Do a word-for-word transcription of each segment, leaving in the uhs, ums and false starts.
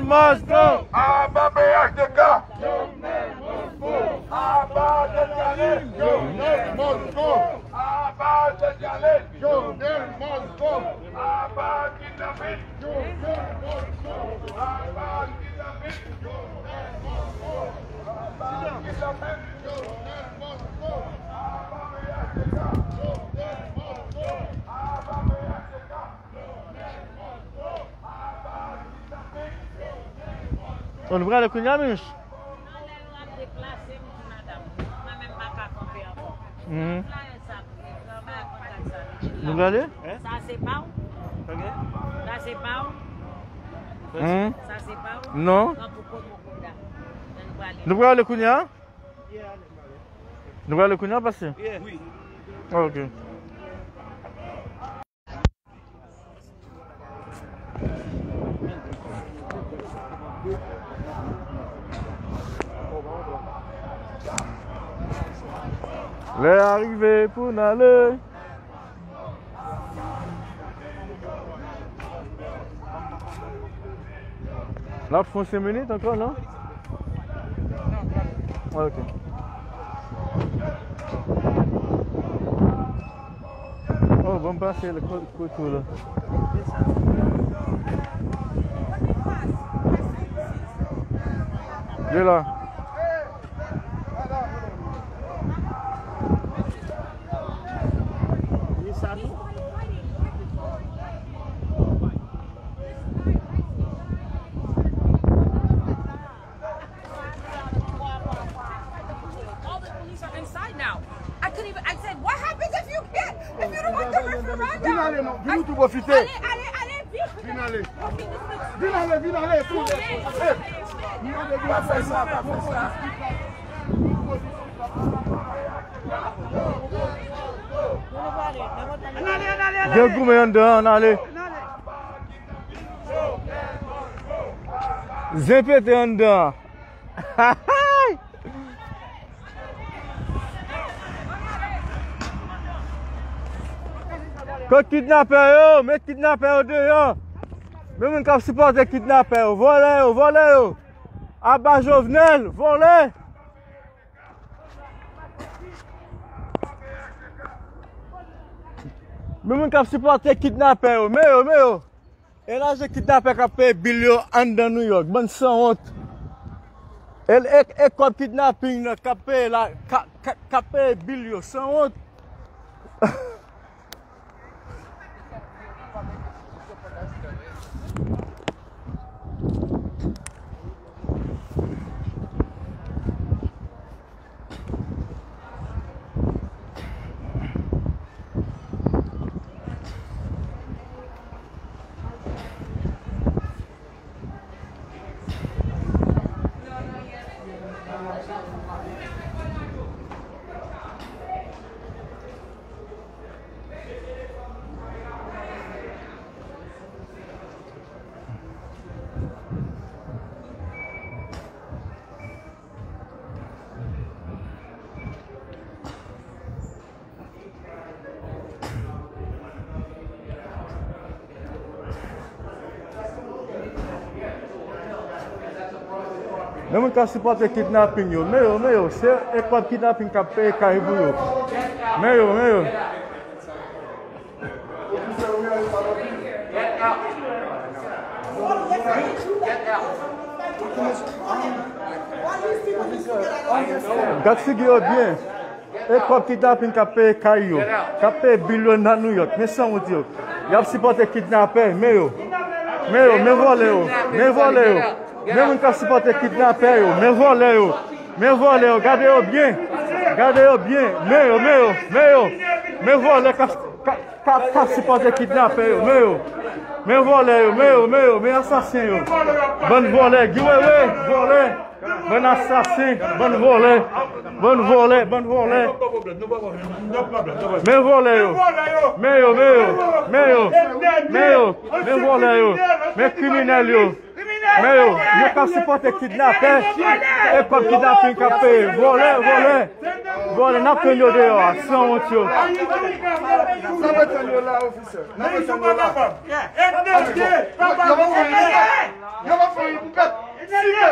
Must go! Aba P H T K! Aba Desalin! Aba Desalin! Aba kidnapin! Aba kidnapin! Aba kidnapin! Bon, nou prale kounye a, Mich? Anlè nou ap deplase, m di madanm, mwen menm m pa ka kanpe ankò. Mhm. Flyè sa, m gen yon bagay kontak sa, li la. Nou prale? Sa se pa w? Ok. Sa se pa w? Mhm. Sa se pa w? Non. Pran pou kokokoda. Ann nou prale. Nou prale kounye a? Nou prale kounye a, pase? Wi. Ok. Lè a rive pou n ale. L ap fè yon senk minit ankò, non? Ok. Oh, bon, m pase l kot, kot ou la. Li la. All the police are inside now. I couldn't even, I said, what happens if you can't, if you don't want the referendum? Vin ale, non. Vin nou tou pwofite. Allez, allez, allez, vite. Vin ale. Vin ale, vin ale, sou. Eh, nou mande vin ale. Pa fè sa, pa fè sa. Gen goumen anndan an, ann ale. Zen pete anndan an. Kot kidnapè yo? Met kidnapè yo deyò. Men moun k ap sipòte kidnapè yo, vòlè yo, vòlè yo. Aba Jovenel, vòlè. Men moun k ap sipòte kidnapè yo, men yo, men yo. E lajan kidnapè k ap peye bil yo anndan New York, bann sanwont. E, e, e kòb kidnaping nan k ap peye la, ka, ka, k ap peye bil yo, sanwont. Men moun k ap sipòte kidnaping yo, men yo, men yo, se e kòb kidnaping k ap peye kay pou yo. Men yo, men yo. Gad figi yo byen. E kòb kidnaping k ap peye kay yo, k ap peye bil yo nan New York. Men sanwont yo. Y ap sipòte kidnapè, men yo. Men yo, men vòlè yo, men vòlè yo. Men moun k ap sipòte kidnapè yo, men vòlè yo. Men vòlè yo, gade yo byen. Gade yo byen. Men yo, men yo, men yo. Men vòlè k ap, k ap, k ap, k ap sipòte kidnapè yo, men yo. Men vòlè yo, men yo, men yo, men asasen yo. Bann vòlè, giwewe, vòlè. Bann asasen, bann vòlè. Bann vòlè, bann vòlè. Men vòlè yo. Men yo, men yo, men yo. Men yo, men vòlè yo. Men kriminèl yo. Men yo, yo k ap sipòte kidnapè. E kòb kidnaping k ap peye. Vòlè, vòlè. Vòlè, n ap tann yo deyò a, sanwont yo. N ap tann yo la, ofisè. N ap tann yo la. Yo va fè yon, yo va fè yon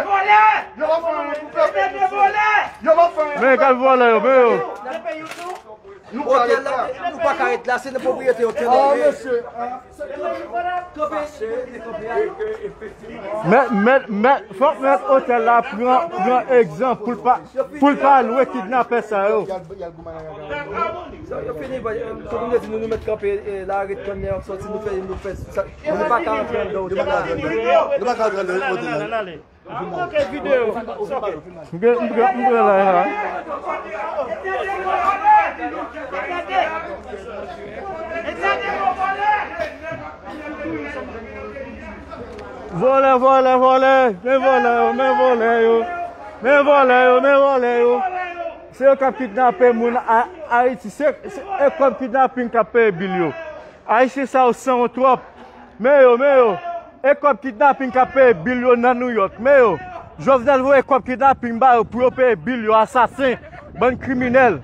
Yo pa fè anyen pou pèp. Yo pa fè anyen pou pèp. Men kal vòlè yo, men yo. Nou pa ret la. Nou pa ka ret la, se nan pwopriyete yo tèlè. Mèt, mèt, mèt, fòk mèt otèl la pran, pran egzanp pou l pa, pou l pa lwe kidnapè sa yo. Yo fini, kote m te di nou, nou mèt kanpe la, ret tann lè y ap sòti, nou fè, nou fè sa. Nou pa ka antre anndan otèl la. Nou pa ka antre anndan otèl la. M gen, m gen, m gen la. Vòlè, vòlè, vòlè. Men vòlè yo, men vòlè yo. Men vòlè yo, men vòlè yo. Se yo k ap kidnape moun a, Ayiti. Se, se, e kòb kidnaping k ap peye bil yo. Ayisyen sa yo sanwont twòp. Men yo, men yo. E kòb kidnaping k ap peye bil yo nan New York. Men yo. Jovenel voye kòb kidnaping ba yo pou yo peye bil yo, asasen, bann kriminèl.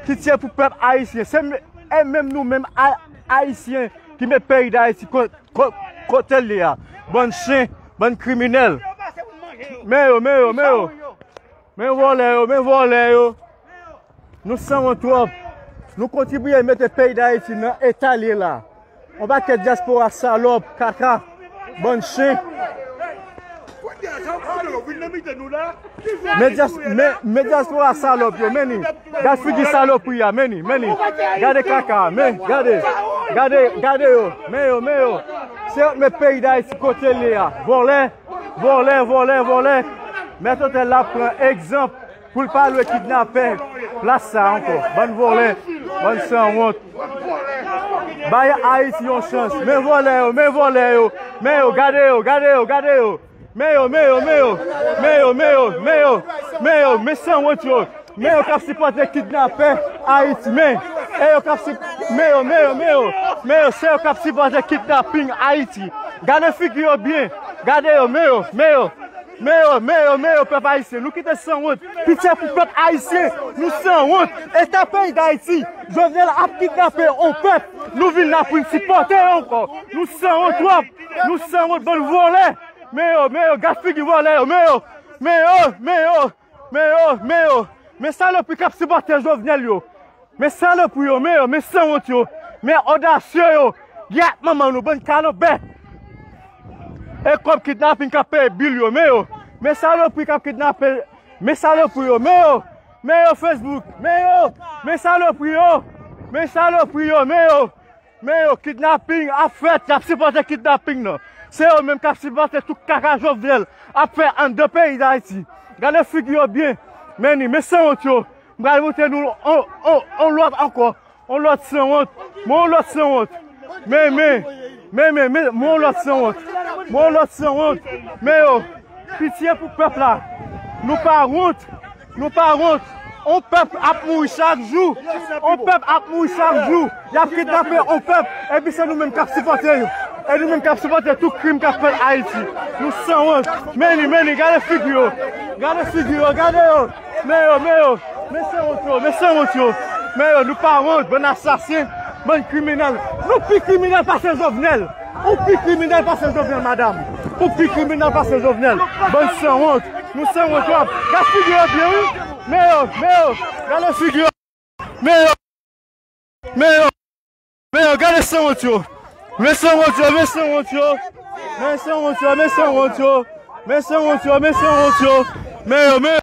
Ki tiye pou pèp ayisyen. Se m-, e menm nou menm a-, ayisyen ki met peyi Dayiti ko-, ko-, kote l ye a. Bann chen, bann kriminèl. Men yo, men yo, men yo. Men vòlè yo, men vòlè yo. Nou sanwont twòp. Nou kontribiye mete peyi Dayiti nan eta l ye la. On pakèt dyaspora salòp, kaka, bann chen. Men dyas-, men, men dyaspora salòp yo, men ni. Gad figi salopri a, men ni, men ni. Gade kaka, men, gade. Gade, gade yo, men yo, men yo. Se yo k met peyi Dayiti kote l ye a. Vòlè. Vòlè, vòlè, vòlè. Mèt otèl la pran egzanp pou l pa lwe kidnapè plas sa ankò. Bann vòlè, bann sanwont. Bay Ayiti yon chans. Men vòlè yo, men vòlè yo. Men yo, gade yo, gade yo, gade yo. Men yo, men yo, men yo. Men yo, men yo, men yo. Men yo, men sanwont yo. Men yo k ap sipòte kidnapè Ayiti, men. E yo k ap sip-, men yo, men yo, men yo. Men yo, se yo k ap sipòte kidnaping Ayiti. Gade figi yo byen. Gade yo, men yo, men yo. Men yo, men yo, men yo, pèp ayisyen. Nou kite sanwont. Pitye pou pèp ayisyen. Nou sanwont. Eta peyi Dayiti. Jovenel ap kidnape on pèp. Nou vin la pou n sipòte yo ankò. Nou sanwont twòp. Nou sanwont bann vòlè. Men yo, men yo, gad figi vòlè yo. Men yo, men yo, men yo. Men yo, men yo, men salopri k ap sipòte Jovenel yo. Men salopri yo, men yo, men sanwont yo. Men odasye yo. Gyat manman nou, bann kalonbè. E kòb kidnaping k ap peye bil yo, men yo. Men salopri k ap kidnape, men salopri yo, men yo. Men yo Facebook, men yo. Men salopri yo. Men salopri yo, men yo. Men yo, kidnaping ap fèt, y ap sipòte kidnaping nan. Se yo menm k ap sipòte tout kaka Jovenel ap fè anndan peyi Dayiti. Gade figi yo byen. Men ni, men sanwont yo. M pral montre nou on, on, on lòt ankò. On lòt sanwont. Men on lòt sanwont. Men, men. Men, men, men, men on lòt sanwont. Men on lòt sanwont. Men yo. Pitye pou pèp la. Nou pa wont. Nou pa wont. On pèp ap mouri chak jou. On pèp ap mouri chak jou. Y ap kidnape on pèp. Epi se nou menm k ap sipòte yo. E nou menm k ap sipòte tout krim k ap fèt Ayiti. Nou sanwont. Men li, men li. Gade figi yo. Gade figi yo. Gade yo. Men yo, men yo. Men sanwont yo. Men sanwont yo. Men yo, nou pa wont. Bann asasen. Bann kriminèl. Nou pi kriminèl pase Jovenel. Ou pi kriminèl pase Jovenel, madanm. Ou pi kriminèl pase Jovenel. Bann sanwont. Nou sanwont twòp. Gad figi yo byen, wi. Men yo, men yo. Gade figi yo. Men yo. Men yo. Men yo, gade sanwont yo. Men sanwont yo, men sanwont yo. Men sanwont yo, men sanwont yo. Men sanwont yo, men sanwont yo. Men yo, men yo.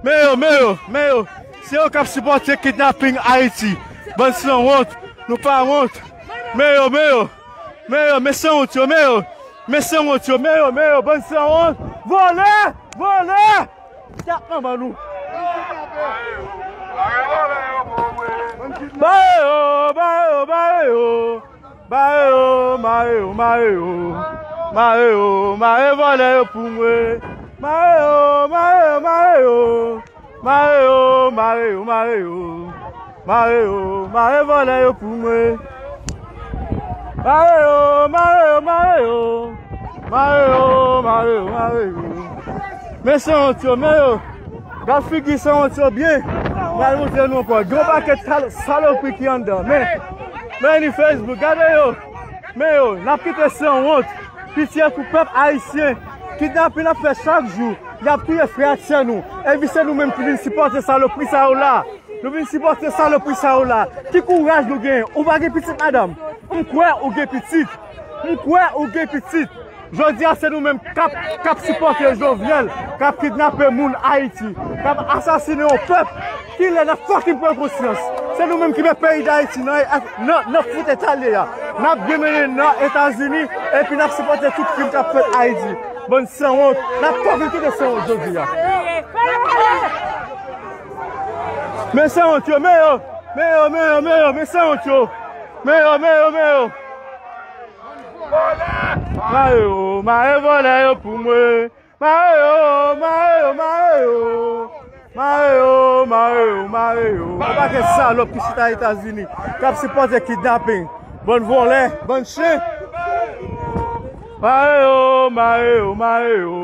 Men yo, men yo, men yo. Se yo k ap sipòte kidnaping Ayiti. Bann sanwont, nou pa wont. Men yo, men yo. Men yo, men sanwont yo, men yo. Men sanwont yo, men yo, men yo. Bann sanwont. Vòlè! Vòlè! Tap nan ban nou. Ba yo, ba yo, ba yo. Mare yo, mare yo, mare yo. Mare yo, mare vòlè yo pou mwen. Mare yo, mare yo, mare yo. Mare yo, mare yo, mare yo. Mare yo, mare vòlè yo pou mwen. Mare yo, mare yo, mare yo. Mare yo, mare yo, mare yo. Men sanwont yo, men yo. Gad figi sanwont yo byen. Pral montre nou ankò. Gen yon pakèt sal-, salopri ki anndan. Men, men ni Facebook, gade yo. Men yo, n ap kite sanwont. Pitye pou pèp ayisyen. Kidnapin ap fè chak jou. Y ap touye frè ak sè nou. Epi se nou menm ki vin sipòte salopri sa yo la. Nou vin sipòte salopri sa yo la. Ki kouraj nou genyen? Ou pa gen pitit, madanm? M kwè ou gen pitit. M kwè ou gen pitit. Jodi a, se nou menm k ap, k ap sipòte Jovenel, k ap kidnape moun Ayiti, k ap asasinen yon pèp. Kilè n ap fucking pran konsyans? Se nou menm ki met peyi Dayiti nan, nan, nan fout eta l ye a. N ap byen mennen nan Etazini, epi n ap sipòte tout krim k ap fèt Ayiti. Bann sanwont, n ap fucking kite sanwont jodi a. Men sanwont yo, men yo, men yo, men yo, men yo, men sanwont yo. Men yo, men yo, men yo. Mare yo, mare vòlè yo pou mwen. Mare yo, mare yo, mare yo. Mare yo, mare yo, mare yo. Yon pakèt salòp ki chita Etazini, k ap sipòte kidnaping. Bann vòlè, bann chen. Mare yo, mare yo, mare yo.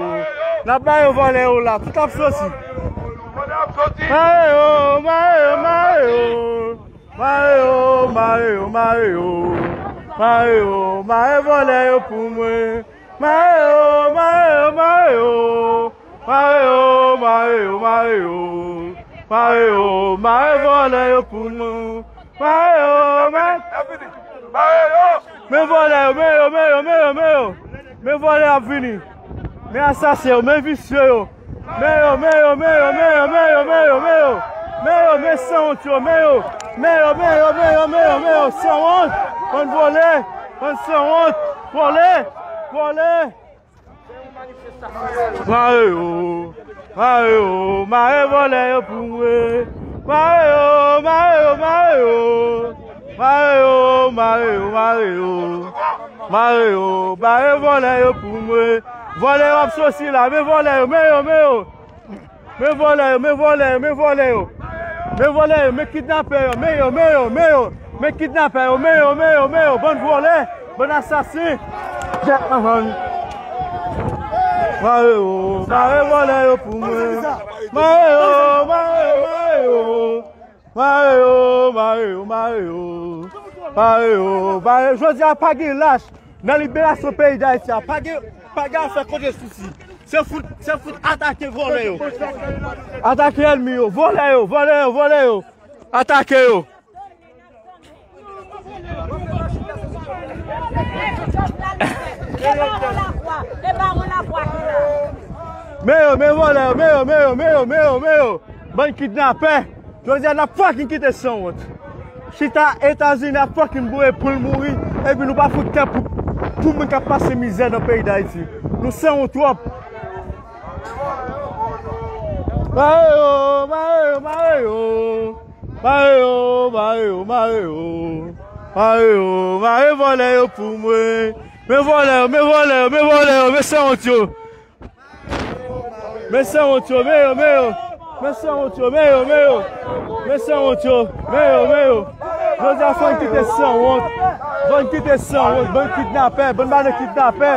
N ap ba yo vòlè yo la, tout ap soti. Mare yo, mare yo, mare yo. Mare yo, mare yo, mare yo. Mare yo, mare vòlè yo pou mwen. Mare yo, mare yo, mare yo. Mare yo, mare yo, mare yo, mare yo. Mare yo, mare vòlè yo pou mwen. Mare yo, mare. Men vòlè yo, men yo, men yo, men yo, men yo. Men vòlè ap vini. Men asasen yo, men visye yo. Men yo, men yo, men yo, men yo, men yo, men yo, men yo. Men yo, men sanwont yo, men yo. Men yo, men yo, men yo, men yo, men yo. Sanwont. Bann vòlè. Bann sanwont. Vòlè. Vòlè. Mare yo. Mare yo. Mare vòlè yo pou mwen. Mare yo, mare yo, mare yo. Mare yo, mare yo, mare yo. Mare yo, bare vòlè yo pou mwen. Vòlè yo ap soti la, men vòlè yo, men yo, men yo. Men vòlè yo, men vòlè yo, men vòlè yo. Men vòlè yo, men kidnapè yo, men yo, men yo, men yo. Men kidnapè yo, men yo, men yo, men yo. Bann vòlè, bann asasen. Kèt manman. Mare yo, mare vòlè yo pou mwen. Mare yo, mare yo, mare yo. Mare yo, mare yo, mare yo. Mare yo, mare. Jodi a pa gen lach nan liberasyon peyi Dayiti a. Pa gen, pa gen afè kote sousi. Se fout, se fout atake vòlè yo. Atake ènmi yo, vòlè yo, vòlè yo, vòlè yo. Atake yo. Men yo, men vòlè yo, men yo, men yo, men yo, men yo, men yo. Bann kidnapè. Jodi a n ap fucking kite sanwont. Chita Etazini ap fucking boure pou l mouri. Epi nou pa fout kè pou, pou moun k ap pase mizè nan peyi Dayiti. Nou sanwont twòp. Mare yo, mare yo, mare yo. Mare yo, mare yo, mare yo. Mare yo, mare vòlè yo pou mwen. Men vòlè yo, men vòlè yo, men vòlè yo, men sanwont yo. Men sanwont yo, men yo, men yo. Men sanwont yo, men yo, men yo. Men sanwont yo, men yo, men yo. Jodi a fò n kite sanwont. Fò n kite sanwont. Bann kidnapè, bann bale kidnapè.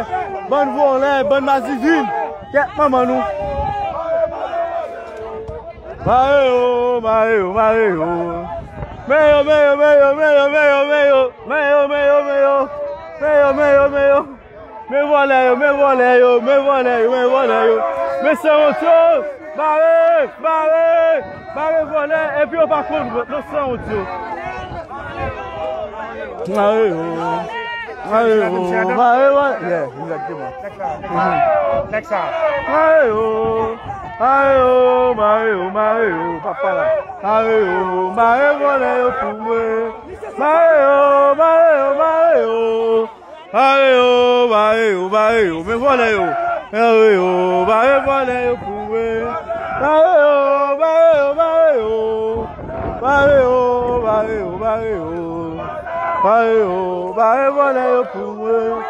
Bann vòlè, bann mazizin. Kèt manman nou. Mare yo, mare yo, mare yo. Men yo, men yo, men yo, men yo, men yo, men yo. Men yo, men yo, men yo. Men yo, men yo, men yo. Men vòlè yo, men vòlè yo, men vòlè yo, men vòlè yo. Men sanwont yo. Mare, mare, mare vòlè, epi yo pa konn ront non sanwont yo. Mare yo. Mare yo, mare vòlè. Yeah, exactement. Mare yo, mare yo, mare yo, mare yo, papa la. Mare yo, mare vòlè yo pou mwen. Mare yo, mare yo, mare yo. Mare yo, mare yo, mare yo, men vòlè yo. Mare yo, mare vòlè yo pou mwen. Mare yo, mare yo, mare yo. Mare yo, mare yo, mare yo. Mare yo, mare vòlè yo pou mwen.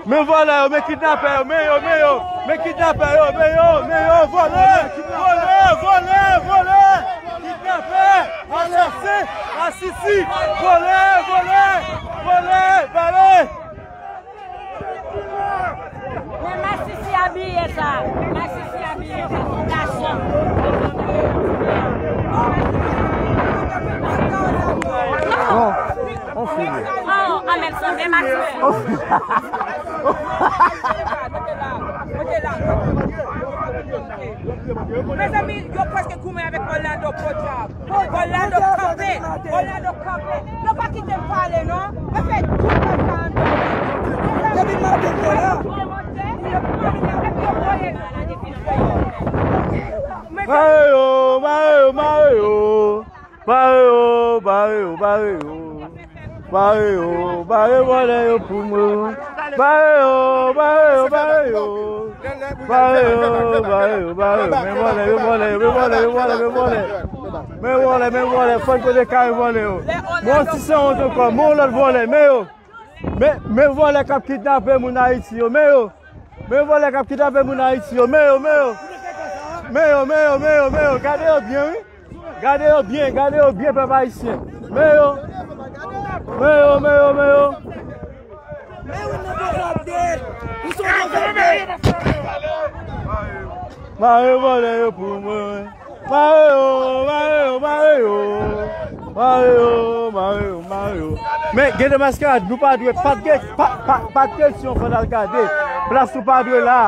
Men vòlè yo, men kidnapè yo, men yo, men yo, men kidnapè yo, men yo, men yo, vòlè, vòlè, vòlè, vòlè, kidnapè, asasen, asisi, vòlè, vòlè, vòlè, vòlè. Men masisi abiye sa, masisi abiye sa, gason. Bon, on fini. Oh, amen. Mezanmi, yo prèske goumen avèk Orlando, podyab. Orlando kanpe, Orlando kanpe. Yo pa kite m pale non. Yo fè tout bagay sa anndan. Depi maten m te la. Mare yo, mare yo, mare yo. Mare yo, mare yo, mare yo. Mare yo, mare vòlè yo pou mwen. Mare yo, mare yo, mare yo. Mare yo, mare yo, mare yo. Men vòlè, men vòlè, men vòlè, men vòlè, men vòlè. Men vòlè, men vòlè. Fòk kote kay vòlè yo. Mwen ti se yon ankò, mwen lòt vòlè, men yo. Men, men vòlè k ap kidnape moun Ayiti yo, men yo. Men vòlè k ap kidnape moun Ayiti yo, men yo, men yo. Men yo, men yo, men yo, men yo. Gade yo byen, wi. Gade yo byen, gade yo byen, pèp ayisyen. Men yo. Men yo, men yo, men yo. Mare vòlè yo pou mwen. Mare yo, mare yo, mare yo. Mare yo, mare yo, mare yo. Men, gen de maskarad, nou pa dwe, pa t gen, pa, pa, pa t kesyon fò n al gade. Plas nou pa dwe la.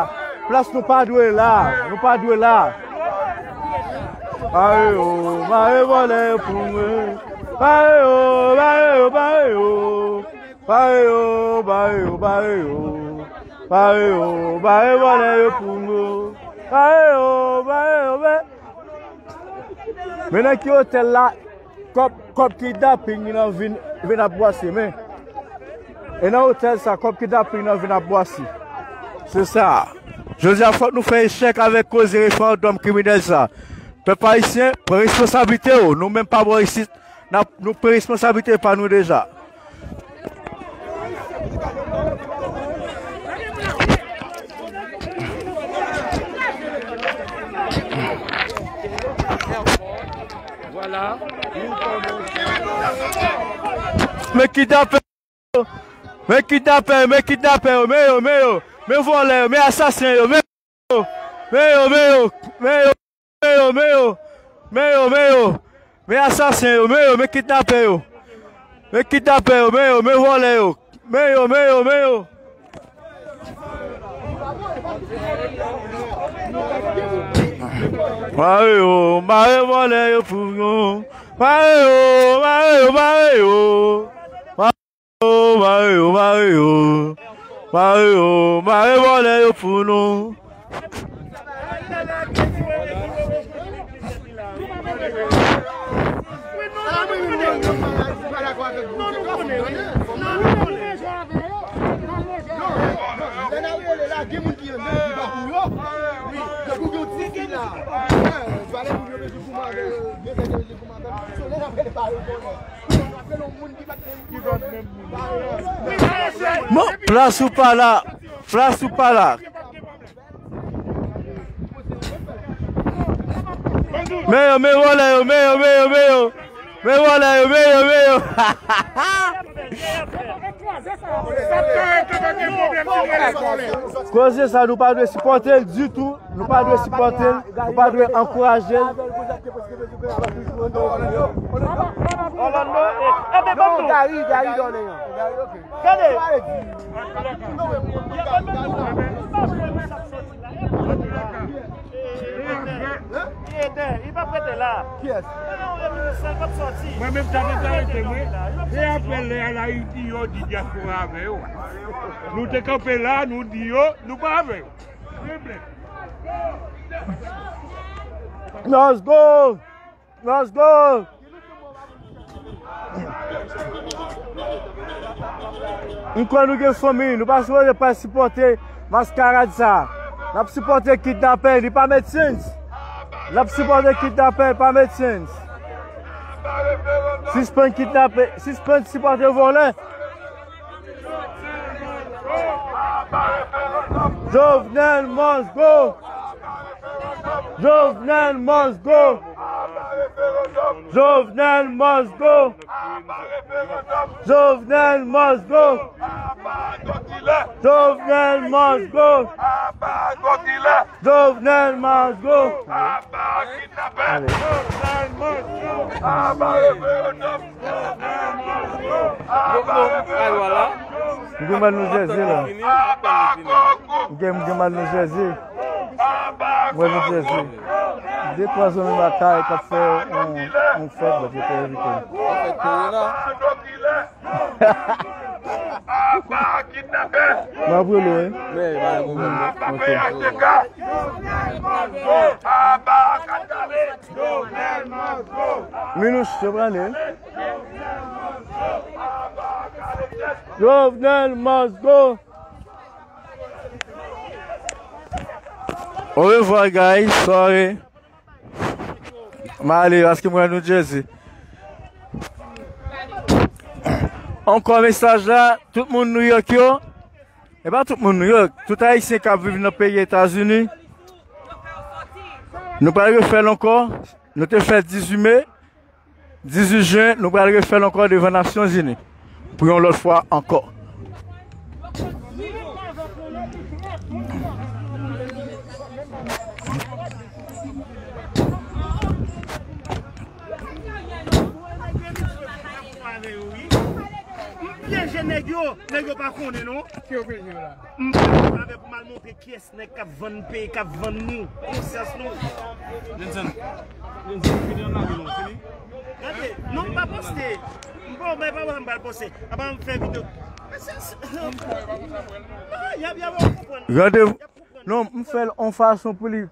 Plas nou pa dwe la. Nou pa dwe la. Mare yo, mare vòlè yo pou mwen. Mare yo, mare yo, mare yo. Mare yo, mare yo, mare yo. Mare yo, mare vòlè yo pou mwen. Mare yo, mare yo, mare. Men nan ki otèl la, kòb, kòb kidnaping nan vin, vin ap bwase, men. E nan otèl sa, kòb kidnaping nan vin ap bwase. Se sa. Jodi a, fòk nou fè echèk avèk koze referandòm kriminèl sa. Pèp ayisyen, pran responsablite w. Nou menm pa bò isit, n ap, nou pran responsablite pa nou deja. Men kidnapè, men kidnapè, men kidnapè yo, men yo, men yo, men vòlè yo, men asasen yo, men yo, men yo, men yo, men yo, men yo, men yo, men yo, men yo, men asasen yo, men yo, men kidnapè yo, men kidnapè yo, men yo, men vòlè yo, men yo, men yo, men yo. Mare yo, mare vòlè yo pou nou. Mare yo, mare yo, mare yo. Mare yo, mare yo, mare yo. Mare yo, mare vòlè yo pou nou. Bon, plas ou pa la. Plas ou pa la. Men yo, men vòlè yo, men yo, men yo, men yo. Men vòlè yo, men yo, men yo. Koze sa, nou pa dwe sipòte l ditou. Nou pa dwe sipòte l. Nou pa dwe ankouraje l. Orlando, e, e, men ban m non. Gade. Mwen menm, sa te arete mwen. E apre lè a la, yo di dyaspora avè yo. Nou te kanpe la, nou di yo, nou pa avè yo. Let's go! Let's go! M kwè nou gen fanmi, nou pa sipoze pa sipòte maskarad sa. N ap sipòte kidnapè, li pa make sense. N ap sipòte kidnapè, li pa make sense. Sispann kidnape, sispann sipòte vòlè. Jovenel must go! Jovenel must go! Jovenel must go! Jovenel must go! Jovenel must go! Jovenel must go! Jovenel must go! Bon, bon, alò la. M gen mal New Jersey la. M gen, m gen mal New Jersey. Mwen New Jersey. De twa zanmi m lakay k ap fè yon, yon fèt, but yo te envite m. Yon fèt korona. M ap rele w, wi. Men, pa gen pwoblèm, non. Ok. Minouch, yo prale. Jovenel must go. Au revoir, guys. Sorry. M ale, paske mwen New Jersey. Ankò mesaj la, tout moun New York yo. E pa tout moun New York, tout Ayisyen k ap viv nan peyi Etazini. Nou pral refè l ankò. Nou te fè dizuit me. Dizuit jen, nou pral refè l ankò devan Nasyonzini. Pou yon lòt fwa ankò. M pyeje nèg yo, nèg yo pa konnen non. M pyeje avè pou m al montre kiyès nèg k ap vann peyi, k ap vann nou, konsyans nou. Jenson, Jenson, fini an lage non, fini. Gade, non, m pa poste. M pa, m pa, m pa pral poste. Apa m fè videyo. Men se, se, non, y ap, y ap konprann. Gade, y ap konprann. Non, m fè l on fason pou li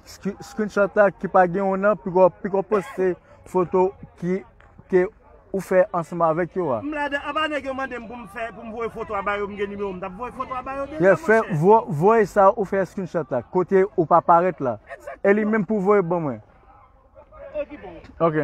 screenshot la ki pa gen yon nan, piko, piko poste foto ki, ke ou fè ansanm avèk yo a. M ladan, apa nèg yo mande m pou m fè, pou m voye foto a ba yo, m gen nimewo, m t ap voye foto a ba yo deja, yeah, fè, monchè. Vo-, voye sa ou fè screenshot la, kote ou pa parèt la. Exactement. E li menm pou voye ban mwen. Ok, bon. Ok.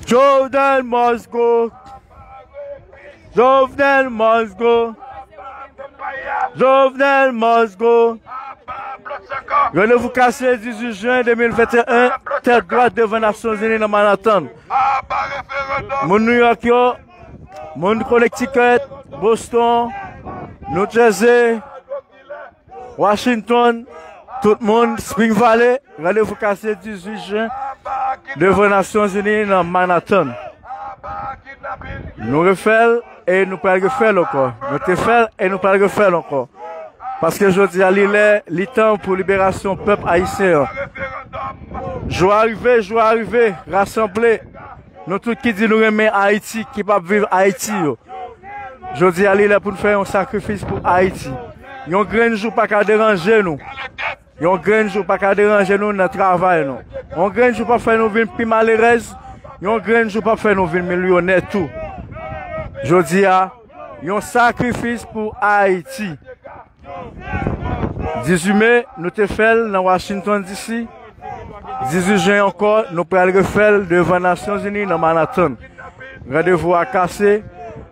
Jovenel must go. Jovenel must go. Jovenel must go. Randevou kase dizuit jen de mil venteyen, tèt dwat devan Nasyonzini nan Manhattan. Moun New York yo, moun Connecticut, Boston, New Jersey, Washington, tout moun, Spring Valley, randevou kase dizuit jen devan Nasyonzini nan Manhattan. Nou refè l e nou pral refè l ankò. Nou te fè l e nou pral refè l ankò. Paske jodi a, li lè, li tan pou liberasyon pèp ayisyen an. Jou a rive, jou a rive, rasanble. Nou tout ki di nou renmen Ayiti, ki p ap viv Ayiti yo. Jodi a, li lè pou n fè yon sakrifis pou Ayiti. Yon grenn jou pa ka deranje nou. Yon grenn jou pa ka deranje nou nan travay nou. Yon grenn jou p ap fè nou vin pi malerèz. Yon grenn jou p ap fè nou vin milyonè tou. Jodi a, yon sakrifis pou Ayiti. Dizuit me, nou te fè l nan Washington D C. Dizuit jen ankò, nou pral refè l devan Nasyonzini nan Manhattan. Randevou a kase.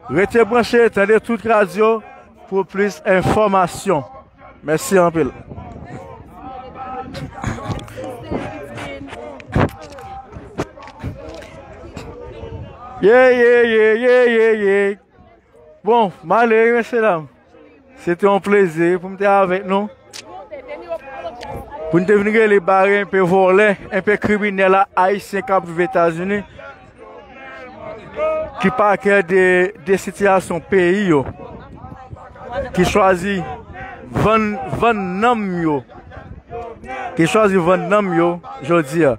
Rete branche, tande tout radyo pou plis enfòmasyon. Mèsi anpil. Ye, ye, ye, ye, ye, ye. Bon, m ale, wi, mesye dam. Se te yon plezi pou m te avèk nou. Pou n te vin rele bare enpe vòlè, enpe kriminèl a, ayisyen k ap viv Etazini, ki pa kè de, de sitiyasyon peyi yo, ki chwazi vann, vann nanm yo, ki chwazi vann nanm yo jodi a.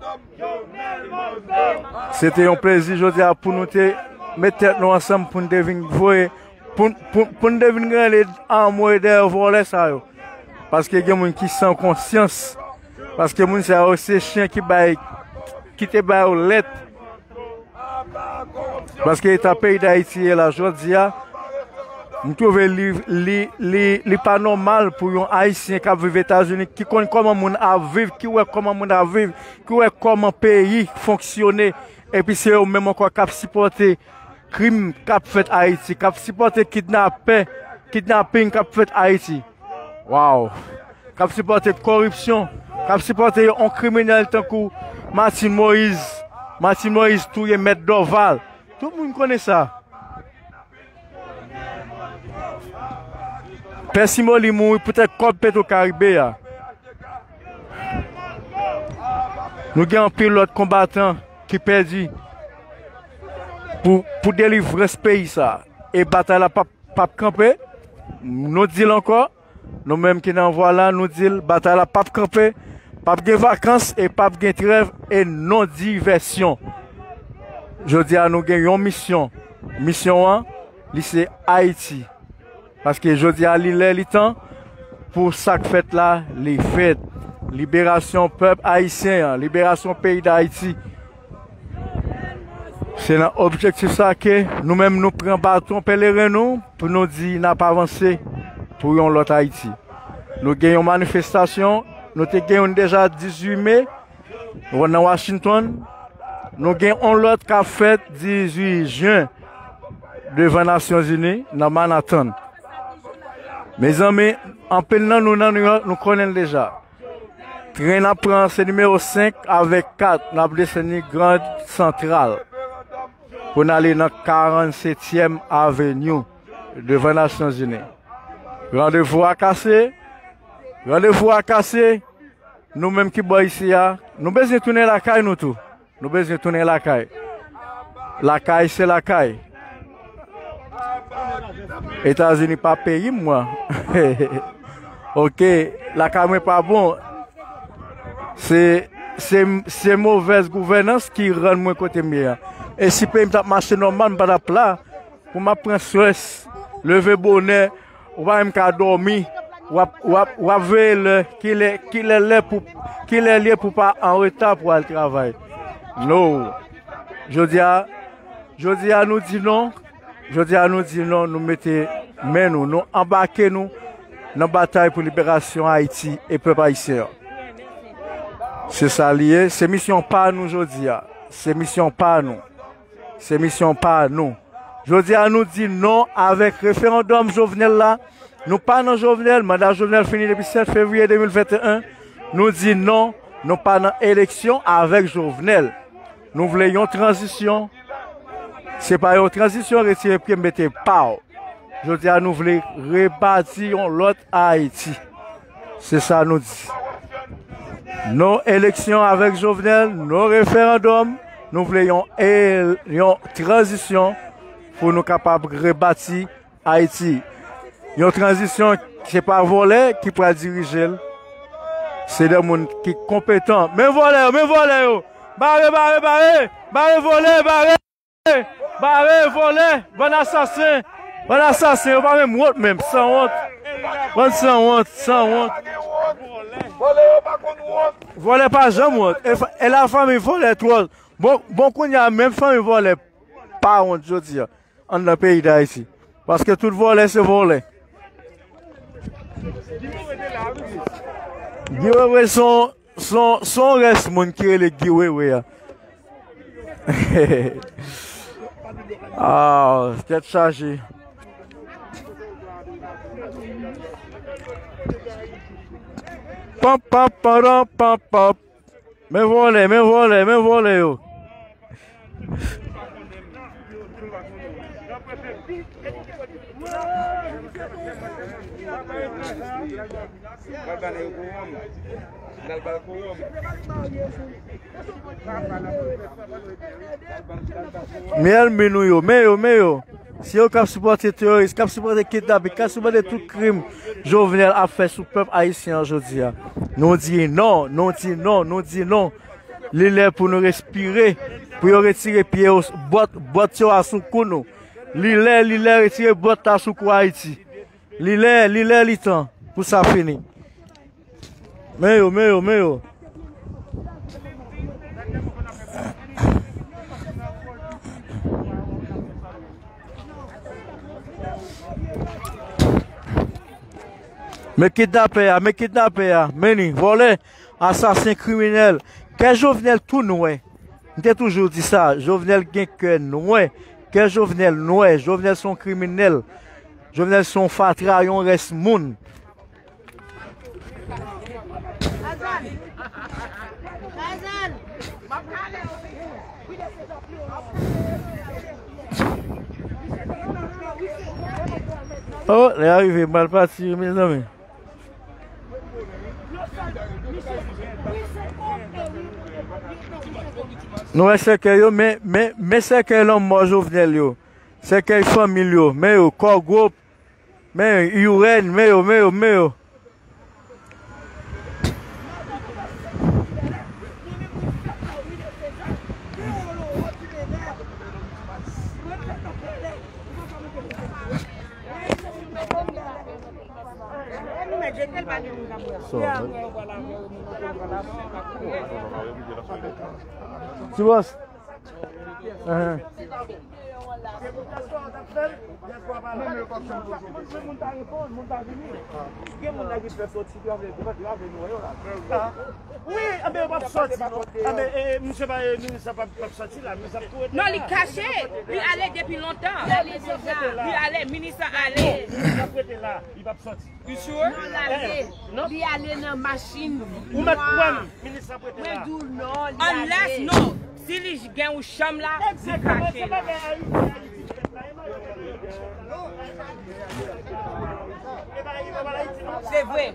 Se te yon plezi jodi a pou nou te met tèt nou ansanm pou n te vin voye, pou, pou, pou n te vin rele anmwe dèyè vòlè sa yo. Paske gen moun ki san konsyans. Paske moun sa yo se chen ki bay, ki te ba yo lèt. Paske eta peyi Dayiti ye la jodi a, m twouve li, li, li, li pa nòmal pou yon Ayisyen k ap viv Etazini, ki konn kòman moun ap viv, ki wè kòman moun ap viv, ki wè kòman peyi fonksyone, epi se yo menm ankò k ap sipòte krim k ap fèt Ayiti, k ap sipòte kidnapè, kidnaping k ap fèt Ayiti. Waw! K ap sipòte koripsyon, k ap sipòte yon kriminèl tankou Martine Moïse, Martine Moïse touye Mèt Dorval. Tout moun konnen sa. Pè Simoli mouri poutèt kòb Petro Karibe a. Nou gen anpil lòt konbatan ki pèdi pou, pou delivrans peyi sa. E batay la p ap, p ap kanpe. Nou di l ankò, nou menm ki nan vwa la, nou di l, batay la p ap kanpe, p ap gen vakans e p ap gen trèv e non divèsyon. Jodi a, nou gen yon misyon. Misyon an, li se Ayiti. Paske jodi a, li lè, li tan pou sa k fèt la, li fèt. Liberasyon pèp ayisyen an, liberasyon peyi Dayiti. Se nan objektif sa ke nou menm nou pran baton peleren nou pou nou di n ap avanse pou yon lòt Ayiti. Nou gen yon manifestasyon, nou te gen youn deja dizuit me, nan Washington. Nou gen yon lòt k ap fèt dizuit jen devan Nasyonzini nan Manhattan. Mezanmi, anpil nan nou nan Nouyòk, nou konnen l deja. Tren n ap pran se nimewo senk avèk kat, n ap desann li Grand Central pou n ale nan karannsetyèm Avenue devan Nasyonzini. Randevou a kase, randevou a kase. Nou menm ki bò isi a, nou bezwen tounen lakay nou tou. Nou bezwen tounen lakay. Lakay se lakay. Etazini pa peyi m, mwen. Oke, lakay mwen pa bon. Se, se, se movèz gouvènans ki rann mwen kote m ye a. E si peyi m t ap mache nòmal, m pa t ap la. Pou m ap pran strès, leve bonè, ou pa menm ka dòmi, w ap, w ap, w ap veye lè, kilè, kilè lè pou, kilè l ye pou pa an reta pou al travay. No. Jodi a, jodi a nou di non, jodi a nou di non, nou mete men nou, nou anbake nou nan batay pou liberasyon Ayiti e pèp ayisyen an. Se sa li ye, se misyon pa nou jodi a, se misyon pa nou. Se misyon pa nou. Jodi a nou di non avèk referandòm Jovenel la. Nou pa nan Jovenel, manda Jovenel fini depi sèt fevriye de mil venteyen. Nou di non, nou pa nan eleksyon avèk Jovenel. Nou vle yon tranzisyon. Se pa yon tranzisyon retire pye mete pa w. Jodi a nou vle rebati yon lòt Ayiti. Se sa nou di. Non eleksyon avèk Jovenel, non referandòm. Nou vle yon, e, yon tranzisyon pou nou kapab rebati Ayiti. Yon tranzisyon, se pa vòlè ki pral dirije l. Se de moun ki konpetan. Men vòlè yo, men vòlè yo. Bare, bare, bare. Bare vòlè, bare. Bare, vòlè, bann asasen, bann asasen, yo pa menm wont menm, sanwont. Bann sanwont, sanwont. Vòlè pa janm wont. E fa-, e lafanmi vòlè twò. Bon, bon kounye a, menm fanmi vòlè pa wont jodi a, anndan peyi Dayiti. Paske tout vòlè se vòlè. Guy Wewe se yon Se yon, se yon rès moun ki rele Guy Wewe a. Ah, tèt chaje. Pam, pam, param, pam, pam. Men vòlè, men vòlè, men vòlè yo. Men ènmi nou yo, men yo, men yo. Se yo k ap sipòte teworis, k ap sipòte kidnapin, k ap sipòte tout krim Jovenel ap fè sou pèp ayisyen an jodi a. Nou di non, nou di non, nou di non. Li lè pou nou respire, pou yo retire pye yo, bòt, bòt yo asou kou nou. Li lè, li lè retire bòt la sou kou Ayiti. Li lè, li lè, li tan pou sa fini. Men yo, men yo, men yo. Men kidnapè a, men kidnapè a, men li, vòlè, asasen, kriminèl. Kè Jovenel tou nwè. M te toujou di sa, Jovenel gen kè nwè. Kè Jovenel nwè, Jovenel se yon kriminèl. Jovenel se yon fatra, yon rès moun. Azan! Azan! M ap kale w wi. Oh, lè a rive, m pral pati, mezanmi. Nou wè sèkèy yo, men, men, men sèkèy lanmò Jovenel yo. Sèkèy fanmi l yo, men yo, Kò Gwoup, men Urèn, men yo, men yo, men yo. Ti bòs. Ahan. Gen moun ta reponn, moun ta vini. Gen moun la ki fè sòti, yo avè, yo avè nou yo la. Wi, anben yo p ap sòti non. Anben, e, misye pa, e, minis la p ap, p ap sòti la, minis la ap tou rete la. Non, li kache, li ale depi lontan. Li ale deja. Li ale, minis la ale. Non, minis la ap rete la, li p ap sòti. You sure? Non, l ale. Eh, non. Li ale nan machin. Ou mèt kwè m, minis la ap rete la. Mwen di w non, li ale. Unless, non. Si li gen yon chanm la, li kache la. Se vre.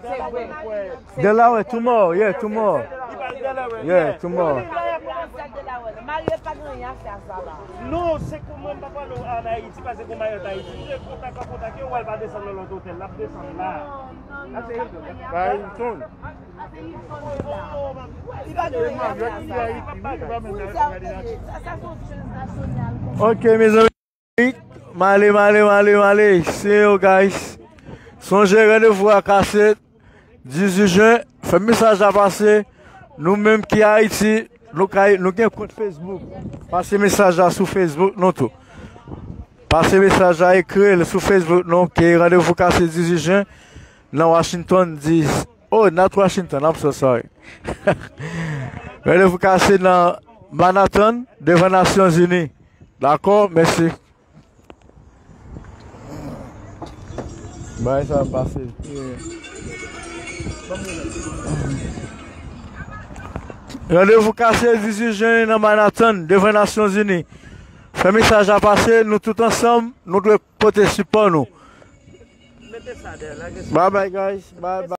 Se vre. Delaware, tomorrow, yeah, tomorrow. Yeah, tomorrow. Marye pa gen anyen a fè a sa la. Non, se kòman m pa pale an Ayiti, paske gon Marye an Ayiti. Li kontak an kontak, yo wè l pa desann nan lòt otèl, l ap desann la. Ba Hilton. Ok, mezanmi. Male, male, male, male. Se yo, guys. Sonje randevou a kase dizuit jen. Fè mesaj la pase. Nou menm ki Ayiti, nou kay, nou gen kont Facebook. Pase mesaj la sou Facebook, nou tou. Pase mesaj la, ekri l sou Facebook, nou, ke randevou kase dizuit jen nan Washington, D C. Oh, not Washington, I'm so sorry. Randevou kase nan Manhattan, devan Nasyonzini. Dakò, mèsi. Bagay sa ap pase. Randevou kase dizuit jen nan Manhattan, devan Nasyonzini. Fè mesaj la pase, nou tout ansanm, nou dwe pote sipò nou. Bye bye, guys. Bye bye.